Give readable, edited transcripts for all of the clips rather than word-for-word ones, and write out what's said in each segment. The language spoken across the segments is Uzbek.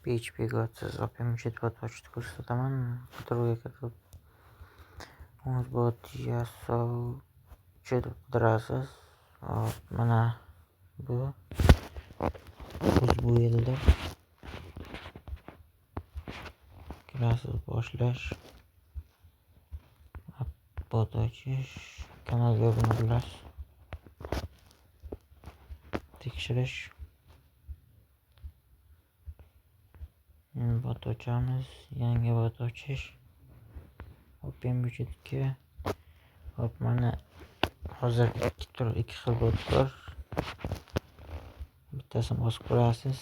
PHP gotsiz OpenBudget bot ochishni ko'rsataman. Qidiruvga kirib bot yasovchi deb qidirasiz. Hop, mana bu UzBuilder. Kirasiz, boshlash, bot ochish, kanalga obuna bo'lasiz, tekshirish, bot ochamiz, yangi bot ochish, OpenBudgetga. Hop, mana hozir ikki xil bot bor. Bittasini bosib ko'rasiz.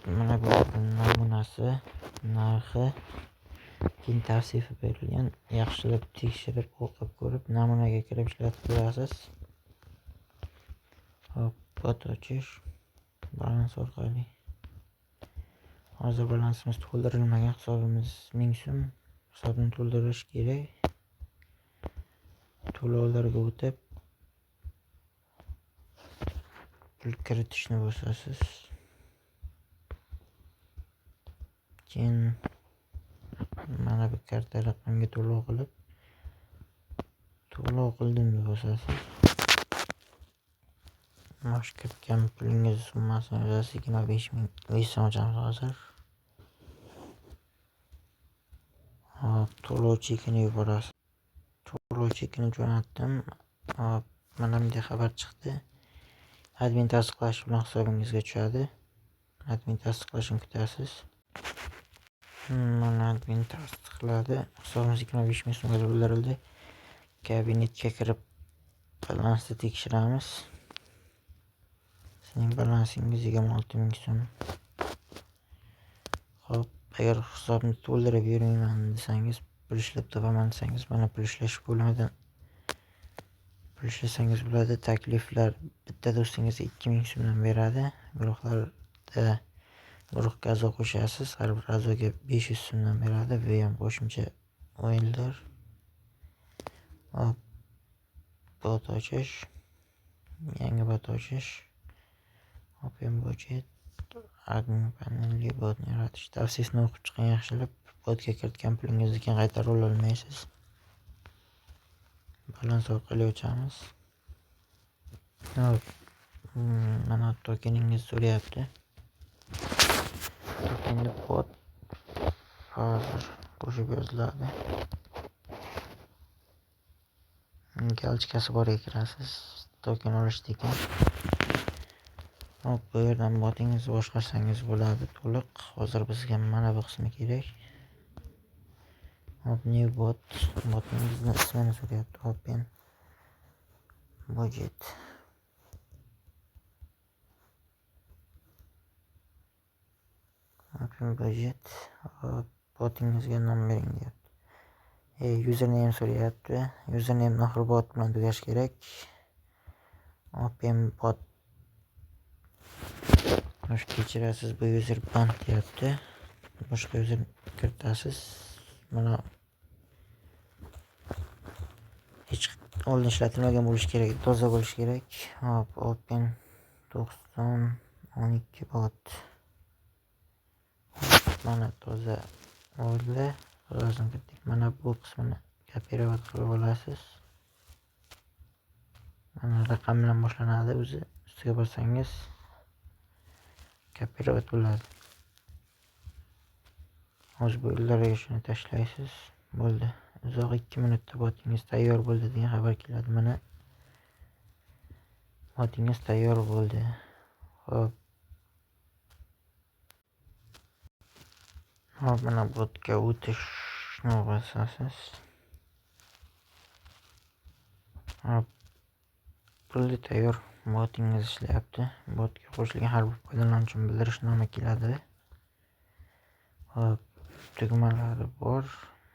Mana bu namunasi, narxi, keyin tavsifi berilgan. Yaxshilab tekshirib, o'qib ko'rib, namunaga kirib ishlatib ko'rasiz. Hop, bot ochish, balans orqali. Hozir balansimiz to'ldirilmagan, hisobimiz 1000 so'm. Hisobni to'ldirish kerak. To'lovlarga o'tib pul kiritishni bosasiz. Keyin mana bu karta raqamga to'lov qilib, to'lov qildim deb bosasiz. Maosh kiritgan pulingiz summasini yozasiz. 25 000 so'm ochamiz hozir. Hop, to'lov chekini yuborasiz. To'lov chekini jo'natdim. Hop, mana bunday xabar chiqdi. Admin tasdiqlash bilan hisobingizga tushadi. Admin tasdiqlashini kutasiz. Mana admin tasdiqladi. Hisobimiz 25 000 so'mga to'ldirildi. Kabinetga kirib balansni tekshiramiz. Sizning balansingiz 26 000 so'm. Hop, agar hisobni to'ldirib yurmayman desangiz, pul ishlab topaman desangiz, mana pul ishlash bo'limidan pul ishlasangiz bo'ladi. Takliflar bitta do'stingizga 2000 so'mdan beradi. Guruhlarda guruhga a'zo qo'shasiz, har bir a'zoga 500 so'mdan beradi. Bu ham qo'shimcha o'yinlar. Hop, bot ochish, yangi bot ochish, OpenBudget, admin panelli botni yaratish. Tavsifni o'qib chiqing yaxshilab. Botga kiritgan pulingizni keyin qaytarib ola olmaysiz. Balans orqali ochamiz. Hop, mana tokeningiz so'rayapti. Tokenni bot hozir qo'shib yoziladi. Galchkasi borga kirasiz. Token olish degan. Hop, bu yerdan botingizni boshqarsangiz bo'ladi to'liq. Hozir bizga mana bu qismi kerak. Hop, new bot, botingizni ismini so'rayapti. OpenBudget. OpenBudget. Hop, botingizga nom bering deyapti. Username so'rayapti. Username oxiri bot bilan tugashi kerak. OpenBot. Xo'sh, kechirasiz, bu user band deyapti. Boshqa user kiritasiz. Mana hech oldin ishlatilmagan bo'lishi kerak, toza bo'lishi kerak. Hop, open 90 12 bot. Mana toza bo'ldi. Tozasini kiritdik. Mana bu qismini kopirovat qilib olasiz. Mana raqam bilan boshlanadi o'zi. Ustiga bossangiz kopirovat bo'ladi. Hozir bu yo'llarga shuni tashlaysiz. Bo'ldi. Uzoq 2 minutda botingiz tayyor bo'ldi degan xabar keladi. Mana botingiz tayyor bo'ldi. Hop. Hop, mana botga o'tishni bosasiz. Hop. Bo'ldi, tayyor. Botingiz ishlayapti. Botga qo'shilgan har bir foydalanuvchi bildirishnoma keladi. Hop, tugmalari bor.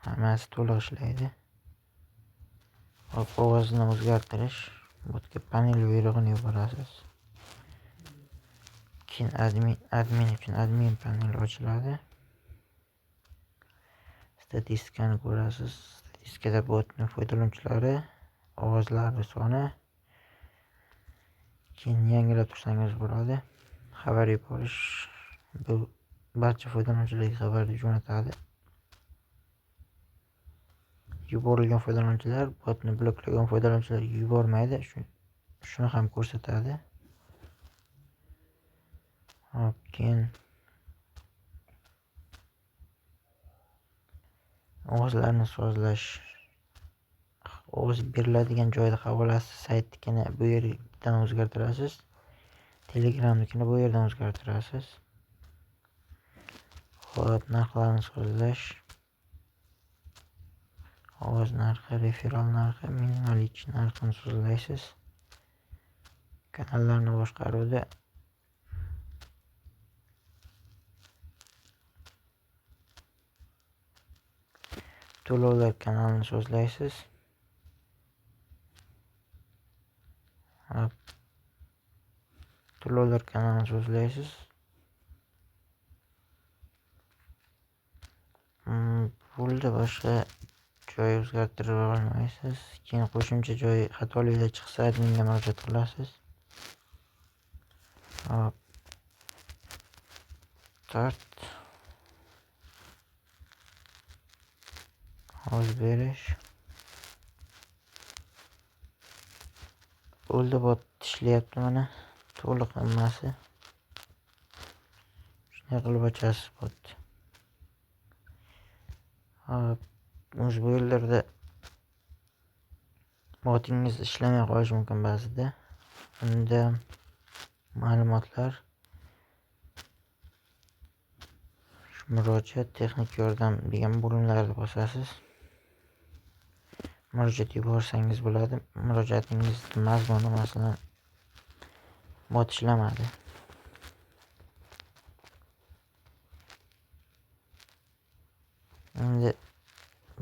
Hammasi to'liq ishlaydi. Hop, ovozini o'zgartirish. Botga panel buyrug'ini yuborasiz. Keyin admin uchun admin panel ochiladi. Statistikani ko'rasiz. Statistikada botning foydalanuvchilari, ovozlari soni, keyin yangilab tursangiz bo'ladi. Xabar yuborish, bu Barcha foydalanuvchilarga xabar jo'natadi. Yuborilgan foydalanuvchilar botni bloklagan foydalanuvchilarga yubormaydi. Shuni ham ko'rsatadi. Hop, keyin ovozlarni sozlash, ovoz beriladigan joyda havolasi saytnikini bu yerdan o'zgartirasiz. Telegramnikini bu yerdan o'zgartirasiz. Hop, narxlarni sozlash, ovoz narxi, referal narxi, minimal narxini sozlaysiz. Kanallarni boshqaruvda to'lovlar kanalini sozlaysiz. Hop, to'lovlar kanalini sozlaysiz. Bo'ldi, boshqa joy o'zgartira olmaysiz. Keyin qo'shimcha joy xatoliklar chiqsa adminga murojaat qilasiz. Hop, start, ovoz berish. Bo'ldi, bot ishlayapti mana to'liq hammasi. Shunday qilib ochasiz botni. Hop, o'zi bu yerlarda botingiz ishlamay qolishi mumkin ba'zida. Unda ma'lumotlar, shu murojaat, texnik yordam degan bo'limlarni bosasiz. Murojaat yuborsangiz bo'ladi. Murojaatingiz mazmuni, masalan, bot ishlamadi. Endi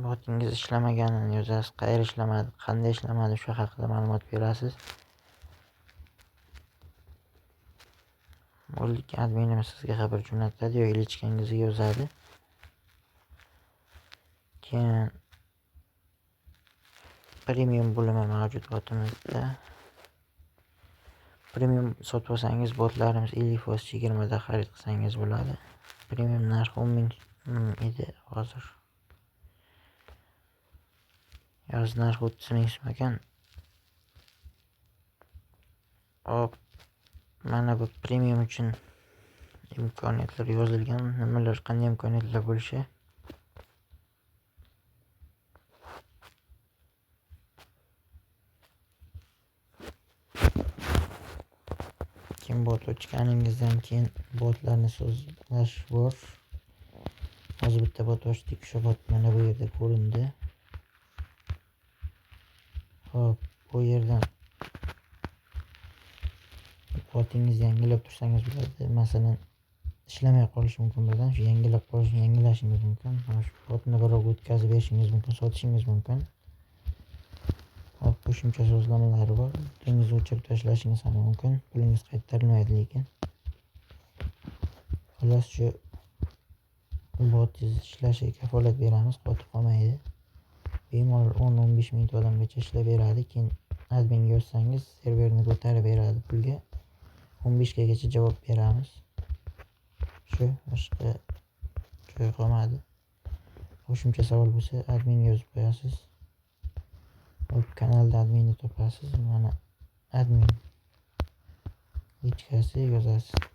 botingiz ishlamaganini yozasiz, qayerda ishlamadi, qanday ishlamadi, shu haqida ma'lumot berasiz. Bo'ldi, adminimiz sizga xabar jo'natadi yoki lichkangizga yozadi. Keyin premium bo'limi mavjud botimizda. Premium sotib olsangiz botlarimiz 50% chegirmada xarid qilsangiz bo'ladi. Premium narxi 10.000 edi hozir. Yoz narxi 30.000 so'm ekan. Hop, mana bu premium uchun imkoniyatlar yozilgan, nimalar, qanday imkoniyatlar bo'lishi. Keyin bot ochganingizdan keyin botlarni sozlash bor. Hozir bitta bot ochdik, o'sha bot mana bu yerda ko'rindi. Hop, bu yerdan botingizni yangilab tursangiz bo'ladi. Masalan, ishlamay qolishi mumkin birdan, shu yangilab qolishini yangilashingiz mumkin. Mana shu botni birovga o'tkazib berishingiz mumkin, sotishingiz mumkin. Hop, qo'shimcha sozlamalari bor. Pulingizni o'chirib tashlashingiz ham mumkin. Pulingiz qaytarilmaydi lekin. Xullas, shu botingiz ishlashiga kafolat beramiz, qotib qolmaydi. Bemalol 10-15 ming odamgacha ishlab beradi. Keyin adminga yozsangiz serverni ko'tarib beradi pulga. 15 gacha javob beramiz. Shu, boshqa joy qolmadi. Qo'shimcha savol bo'lsa adminga yozib qo'yasiz. Hop, kanalda adminni topasiz. Mana admin lichkasi yozasiz.